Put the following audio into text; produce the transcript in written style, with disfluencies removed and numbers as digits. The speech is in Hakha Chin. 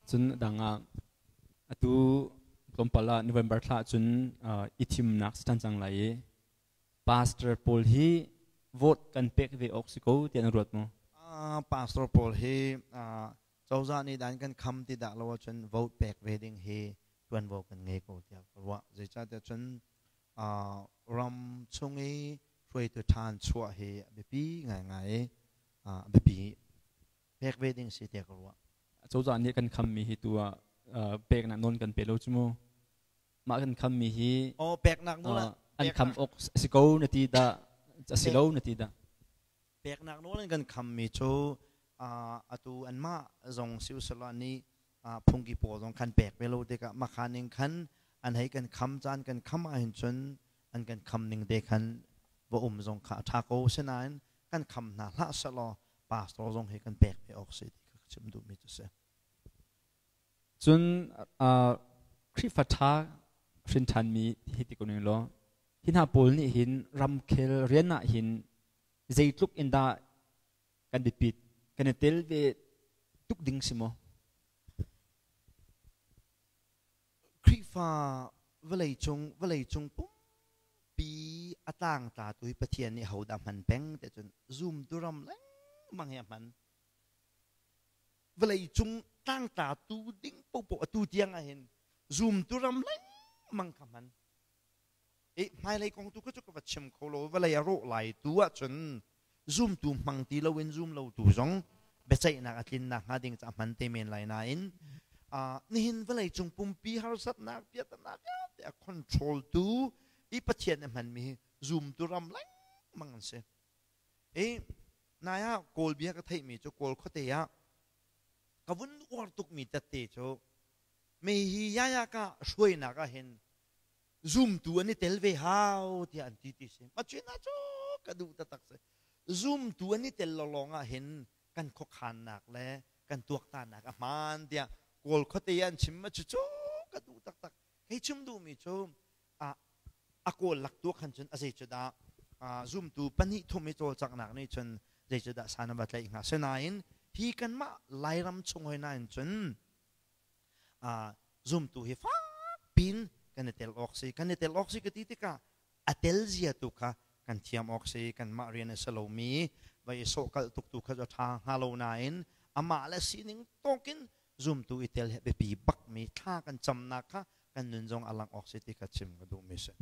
Cun dang ah atu tlawmpal ah November thla cun i thimnak si ṭhan cang lai i pastor pawl hi vote kan pek ve awk si ko tiah na ruat maw? Pastor pawl hi cozah nih dan kan kham ti dah lo ahcun vote pek ve ding hi ṭuanvo kan ngei ko tiah ka ruah. Zeicahtiah cun ram chung i hruaitu ṭhan chuah hi a biapi ngaingai i a biapi pek ve ding si tiah ka ruah. Cozah nih kan khammi hi tu ah peknak nawl kan pe lo cu mu. Mah kan khammi hi oh peknak nawl an kham awk a si ko na ti dah, a si lo na ti dah? Peknak nawl an kan khammi cu atu anmah zong si usalaw nih phungki pawl zong khan pek ve lo tikah makha ning khan an hei kan kham caan kan kham ahhin cun an kan kham ning te khan va um zong kha a ṭha ko. Sinain kan kham hna hlah sehlaw pastor zong hi kan pek ve awk si ti kha ka chim duhmi cu si. Cun Khrihfa ṭha hrin ṭhanmi hi ti ko ning law, hi hna pawl nih hin ramkhel rian ah hin zeitluk in dah kan biapit, kan i tel ve tuk ding si maw? Khrihfa vawleicung pumpi a tlangtlatu hi Pathian nih hodah hman peng ti cun zumtu ram lengmang hi a hman. Vawleicung tlangtlatu ding popo atu tiang ah hin zumtu ram lengmang kha hman. E hmailei kong tu kha cu ka va chim kho lo. Vawlei a rawh lai tu ahcun zumtu hmang ti loin zum lo tu zong biaceihnak a tlinnak hnga ding ca hman te men lai nain nihin vawlei cung pumpi harsatnak piahtana vialte a control tu i Pathian a hmanmi hi zumtu ram lengmang an si. I nai ah Kawl bia ka theihmi cu, Kawl khuate ah ka vun uar tukmi tette cu, me hi yaya ka hruainak ah hin zumtu an i tel ve hau tiah an ti ti si. Machin ah cu ka duh taktak si. Zumtu an i tel lawng ah hin kan khuakhannak le kan tuaktannak a hmaan tiah Kawl khuate an chim ma cu cu ka duh taktak. Hei chim duhmi cu a kawl lak tu khan cun a zei cu dah zumtu pahnih thum i cawlcanghnak nih cun zei cu dah san a va tlaih hnga. Sinain hi kanmah Lairam chung hoi nain cun zumtu hi fak pin kan i tel awk si. Kan i tel awk si ka ti tikah a tel zia tu kha kan thiam awk si. Kanmah rian a si lomi vai i sawhkalh tuk tu kha cu a ṭha hnga lo nain amah le sining tawkin zumtu i tel hi biapi bakmi, thla kan camnak kha kan nun zong a lang awk si ti kha chim ka duhmi si.